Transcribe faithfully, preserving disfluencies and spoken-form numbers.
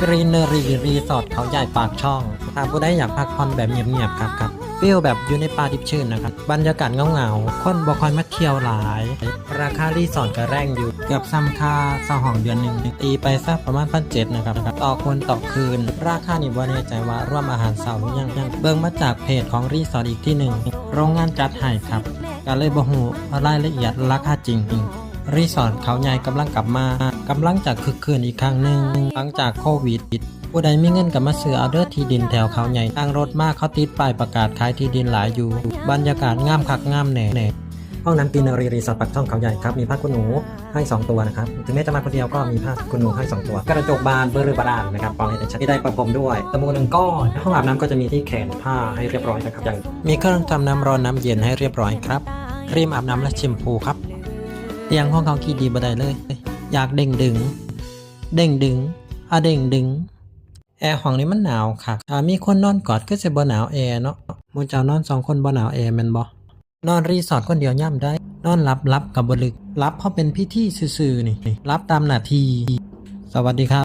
Greenery Resort เขาใหญ่ปากช่อง ถ้าผู้ใดอยากพักผ่อนแบบเงียบๆครับครับ feel แบบอยู่ในป่าดิบชื้นนะครับ บรรยากาศเหงาๆ คนบ่ค่อยมาเที่ยวหลาย ราคารีสอร์ทก็แรงอยู่ เกือบซ้ำค่าเช่าห้องเดือนหนึ่ง ตีไปสักประมาณพันเจ็ดนะครับ ต่อคนต่อคืน ราคานี่บ่แน่ใจว่ารวมอาหารเช้าหรือยัง เบิ่งมาจากเพจของรีสอร์ทอีกที่หนึ่ง โรงงานจัดให้ครับ ก็เลยบ่ฮู้รายละเอียดราคาจริง รีสอร์ทเขาใหญ่กำลังกลับมา กำลังจะคึกคืนอีกครั้งหนึ่ง หลังจากโควิด ผู้ใดมีเงินก็มาซื้อเอาเด้อที่ดินแถวเขาใหญ่ นั่งรถมาเขาติดป้ายประกาศขายที่ดินหลายอยู่ บรรยากาศงามคักงามแน่ ห้องน้ำ Greenery Resort ปากช่องเขาใหญ่ครับ มีผ้าขนหนูให้สองตัวนะครับ ถึงแม้จะมาคนเดียวก็มีผ้าขนหนูให้สองตัว กระจกบานเบอร์เรอบาดานนะครับ ปองให้ชัด มีไดร์ประพรมด้วย สบู่หนึ่งก้อน ห้องอาบน้ำก็จะมีที่แขวนผ้าให้เรียบร้อยนะครับ อย่าง มีเครื่องทำน้ำร้อนน้ำเย็นให้เรียบร้อยครับ ครีมอาบน้ำและแชมพูครับ เตียงห้องเขาขี้ดีบ่ได้เลย อยากเด้งดึง เด้งดึง อะเด้งดึง แอร์ห้องนี้มันหนาวคัก ถ้ามีคนนอนกอดคือสิบ่หนาวแอร์เนาะ หมู่เจ้านอนสองคนบ่หนาวแอร์แม่นบ่ นอนรีสอร์ทคนเดียวยามใด นอนหลับหลับก็บ่ลึก หลับเพราะเป็นพิธีซื่อๆนี่ หลับตามหน้าที่ สวัสดีครับ